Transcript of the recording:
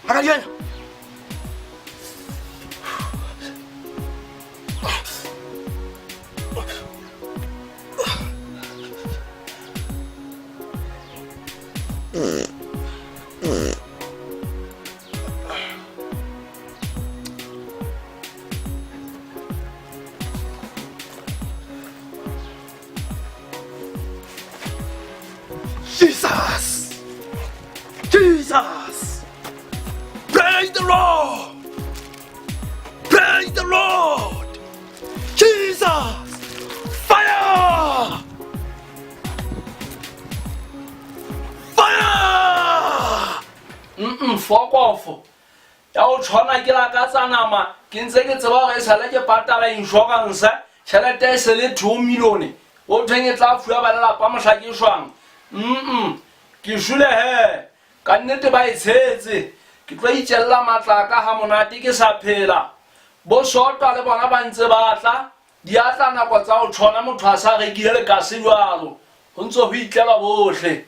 Makadiana. Jesus! Jesus! Praise the Lord! Praise the Lord! Jesus! Fire! Fire! Mm fokofo ya o tshwana ke lakatsa nama ke ntse ke tseba gore e sale ke patala insurance tšhelete e se le 2 millione o thweng e tla fuwa ba lelapa mohla ke shwang. Ke shule he ka nnete ba e tshetse ke tlo itjella matlaka ha monate ke sa phela. Bo sotwa le bona ba ntse ba tla di a tla nako tsa ho tshwana motho a sa rekile lekase jwalo ho ntse ho itlelwa bohle.